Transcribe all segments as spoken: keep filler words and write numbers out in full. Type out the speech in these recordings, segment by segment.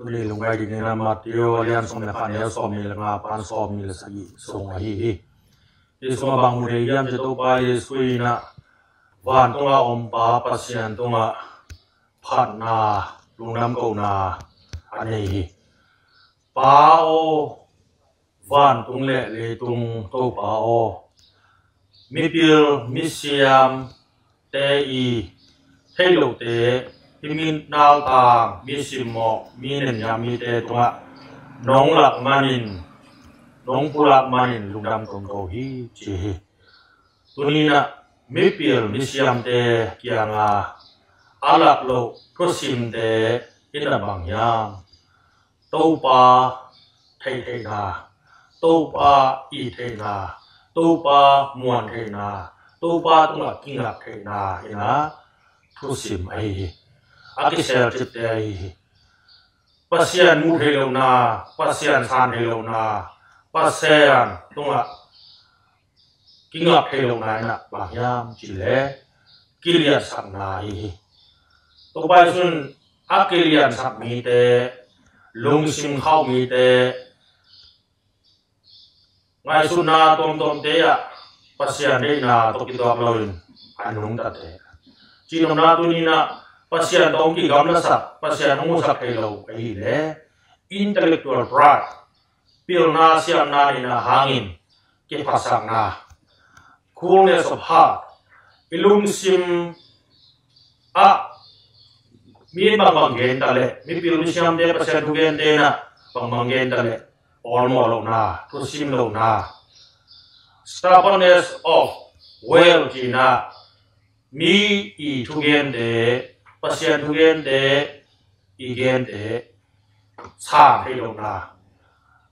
Tuni lungngaih ding in ah Matthew a lian sawm le khat, a neu sawmnih le nga pan sawmnih le sagih sung ahi hi. Hih sungah bang mu thei hiam cih leh Topa Jesuh in ah vantung a om Pa Pasian tungah phatna, lungdam kohna a nei hi. Pa aw, vantung le leitung Topa aw, mipil misiamte i theih lohte, hih mi naltang, mi simmawh, mi nenhiam mite tungah nong lak manin, nong pulak manin lungdam kong ko hi, ci hi. Tuni in ah mipil misiamte kiangah a lak loh thusimte in ah bang hiam? Topa theihtheihna, Topa it theihna, Topa muan theihna, Topa tungah kingak theihna in ah thusim ahi hi. A kiselcipte ahi hi. Pasian muh theih lohna, Pasian san theih lohna, Pasian tungah kingak theih lohna in ah bang hiam cih leh kiliansakna ahi hi. Topa Jesuh in a kiliansak mite, lungsim khauh mite, ngaihsutna tuamtuamte ah Pasian deihna tawh kituak loin a nungtate. Cihnopna tuni in ah Pasian tawh hong kigamlasak, Pasian hong musak thei lo ahih leh intellectual pride, pilna siamna neihna hangin kiphatsakna, coolness of heart, i lungsim ah mi bangbang gen ta leh, mipil misiamte, Pasian thugente in ah bangbang gen ta leh awlmawh lohna, thusim lohna, stubbornness of will, ci in ah mi i thugente, Pasian thugente i gente sang thei lohna,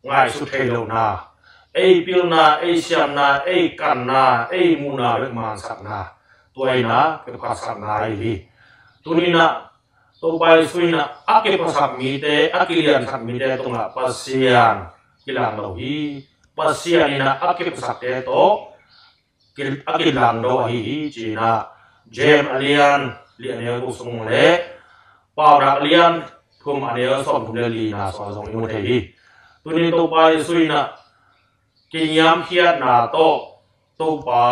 ngaihsut thei lohna, ei pilna, ei siamna, ei kanna, ei muhna bek mansakna, tua in ah kiphatsakna ahi hi. Tuni in ah Topa Jesuh in ah a kiphasak mite, a kiliansak mite tungah Pasian kilang lo hi. Pasian in ah a kiphasakte tawh ki-, a kilangdo ahi hi, ci in ah James a lian li a neu guk sung le Paunak a lian thum a neu sawmthum le lina sungah zong i mu thei hi. Tuni in Topa Jesuh in ah kiniamkhiatna tawh Topa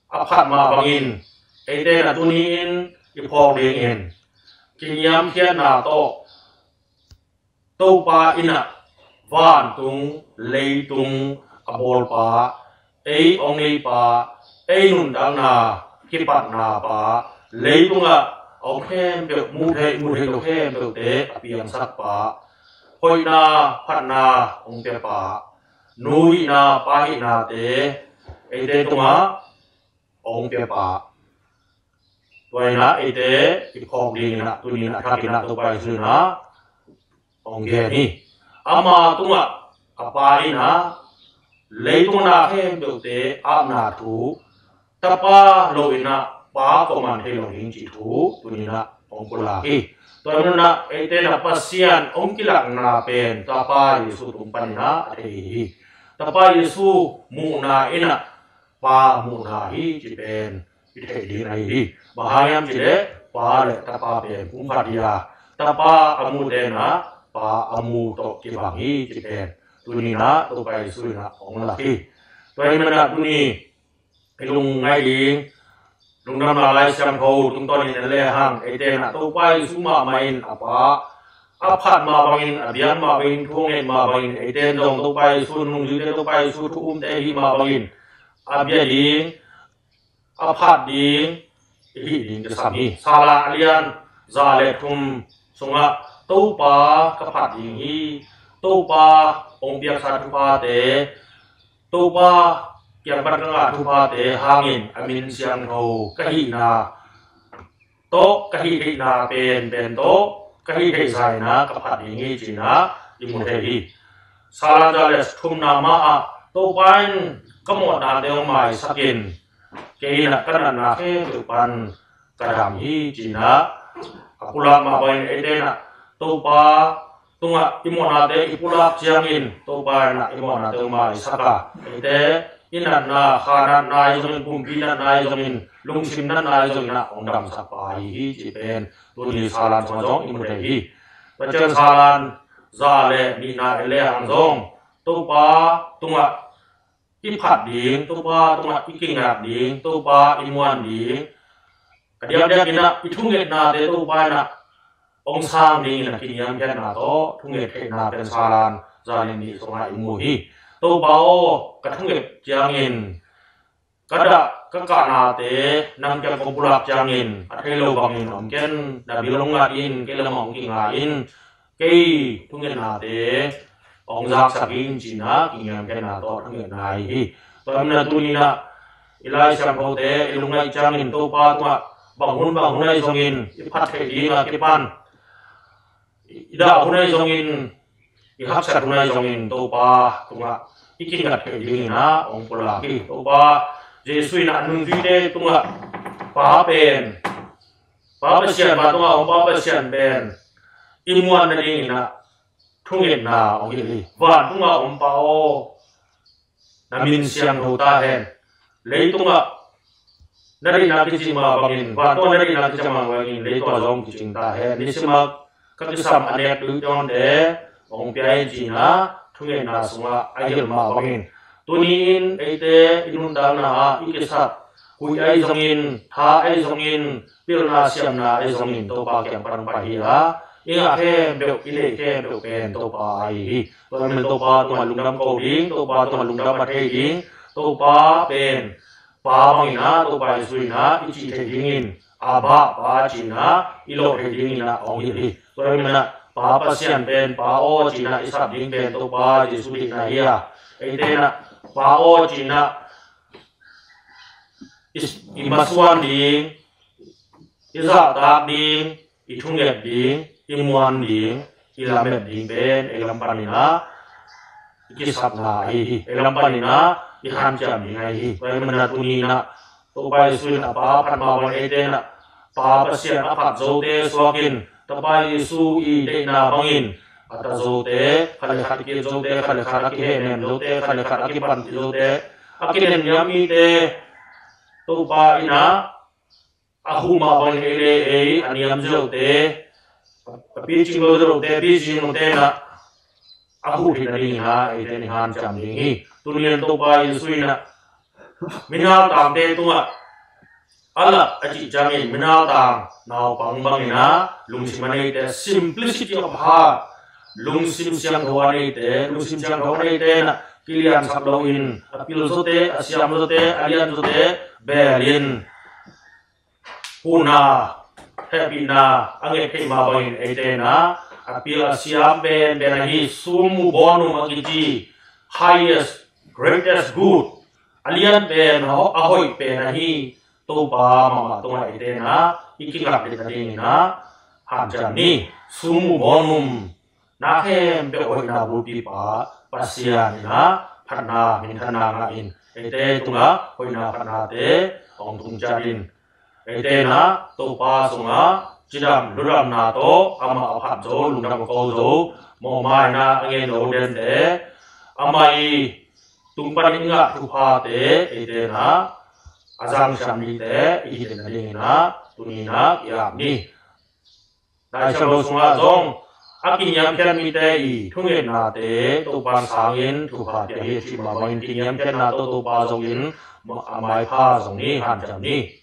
a phat mah bangin eite in ah tuni in i phawk dingin kiniamkhiatna tawh Topa in ah vantung leitung a bawlpa, ei hong neipa, ei nuntakna kipatnapa, leitungah a om khempeuh, muh theih, muh theih lo khempeuhte a piangsakpa, hoihna phatna hong piapa, nu hihna pa hihnate eite tungah hong piapa. Tua in ah eite i phawk dingin ah tuni in ah a thakin ah Topa Jesuh in ah hong gen hi. Ama tungah a Pa in ah leitung a na khempeuhte apna thu, Tapa lo in ah Pa kuaman thei lo ding cih thu tuni in ah hong pulak hi. Tua in ah eite in ah Pasian hong kilakna pen Tapa Jesuh tung panin ah a thei hi. Tapa Jesuh muhna in ah Pa muhna hi cih pen i theih ding ahi hi. Bang hang hiam cih leh Pa le Tapa pen pumkhat hi a, Tapa a mute in ah Pa a mu tawh kibang hi cih pen tuni in ah Topa Jesuh in ah hong lak hi. Tua ahih manin ah tuni i lungngaih ding, lungdamna Lai Siangtho tungtawnin en lehang eite in ah Topa Jesuh mahmah in a Pa a phat mah bangin, a biak mah bangin, thu a nget mah bangin, eite in zong Topa Jesuh nungzuite, Topa Jesuh thu umte ahih mah bangin a bia ding, a phat ding i hih ding kisam hi. Salam a lian za le thum sungah Topa ka phat ding hi, Topa hong piaksa thuphate, Topa kiang pan ka ngah thuphate hangin a min siangtho ka hihna tawh, ka hih theihna penpen tawh ka hih theihsa in ah ka phat ding hi ci in ah i mu thei hi. Salam za le thumna mah ah Topa in ka mawhnate hong maisak in, kei in ah ka natna khempeuh pan ka dam hi ci in ah a pulak mah bangin eite in ah Topa tungah i mawhnate i pulak ciangin Topa in ah i mawhnate hong maisak a, eite i natna, kha natna ahi zongin, pumpi natna ahi zongin, lungsim natna ahi zongin ah hong damsakpa ahi hi cih pen tuni salam sungah zong i mu thei hi. Pasian salan za le nihna i le hang zong Topa tungah i phat ding, Topa tungah i kingak ding, Topa i muan ding, a diakdiak in ah i thungetnate Topa in ah hong sang dingin a kiniamkhiatna tawh thunget theihna pen salan za le nih sungah i mu hi. Topa aw, ka thunget ciangin ka dah ka kahnate nang kiang kong pulak ciangin a thei lo bangin om ken, na bil hong ngat in, kei lamah hong kinga in, kei thungetnate hong zaksak in, ci-in ah kiniamkhiatna tawh thungetna ahi hi. Tua ahih manin ah tuni-in ah i Lai Siangthote i lungngaih ciangin Topa tungah bang hun bang hun ahi zongin i phat theih ding a kipan, i dah hun ahi zongin, i haksat hun ahi zongin Topa tungah i kingat theih dingin ah hong pulak hi. Topa Jesuh in ah a nungzuite tungah Pa pen, Pa Pasian, Pa tungah hong Pa Pasian pen i muan nadingin ah thungetna hong hilh hi. Van tungah om Pa aw, na min siangtho ta hen. Leitungah na deihna kicing mah bangin, van tungah na deihna kicing mah bangin, leitungah zong kicing ta hen. Nisim a ka kisam a nek duh dawnte hong pia in, ci-in ah thungetna sungah a hilh mah bangin, tuni-in eite i nuntakna ah i kisap huih ahi zongin, tha ahi zongin, pilna siamna ahi zongin Topa kiang pan hong pai hi a, i ngah khempeuh, i neih khempeuh pen Topa ahi hi. Tua ahih manin Topa tungah lungdam ko ding, Topa tungah lungdam a thei ding, Topa pen Pa bangin ah, Topa Jesuh in ah i cih theih dingin, Abba, Pa, ci-in ah i lawh theih dingin ah hong hilh hi. Tua ahih manin ah Pa Pasian pen Pa aw ci-in ah i sap ding pen Topa Jesuh deihna hi a, eite in ah Pa aw ci-in ah i, i masuan ding, i zahtak ding, i thunget ding, i muan ding, i lamet ding pen ei lam panin ah i kisapna ahi hi. Ei lam panin ah i hanciam ding ahi hi. Tua ahih manin ah tuni-in ah Topa Jesuh in a Pa a phat mah bangin eite in ah Pa Pasian a phat zote suakin, Topa Jesuh i deihna bangin a ta zote, khat le khat a ki-et zote, khat le khat a kihehnem zote, khat le khat a kipanpih zote, a kinenniam mite, Topa in ah a huh mah bangin ei le ei a niam zote, a picing lo zote, picing lote in ah a huh theih nadingin ah eite in i hanciam ding hi. Tuni-in Topa Jesuh in ah minaltangte tungah a lak a cih ciangin minaltang naupang bangin ah lungsim a neite, simplicity of heart, lungsim siangtho a neite, lungsim siangtho a neite in ah kiliansak loin a pil zote, a siam zote, a lian zote belin huhna, hehpihna a nget theih mah bangin eite in ah a pil a siam penpen ahi sum mu bawn um a kici, highest, greatest good, a lian pen, a ho-, a hoih pen ahi Topa mahmah tungah eite in ah i kingak theih nadingin ah hanciam ni. Sum mu bawn um na khempeuh hoihna bulpipa Pasian in ah phatna minthanna ngah in, eite tungah hoihna phatnate hong tung ciat in, eite in ah Topa sungah cidam ludamna tawh amah a phat zo, lungdam a ko zo, mawhmaina a ngen lo dente, amah i tung panin i ngah thuphate eite in ah a zangsiam dingte i hi theih nadingin ah tuni-in ah i ap ni. Lai Siangtho sungah zong a kiniamkhiat mite i thungetnate Topa in sangin thupha pia hi a cih mah bangin kiniamkhiatna tawh Topa zongin a maipha zong ni, hanciam ni.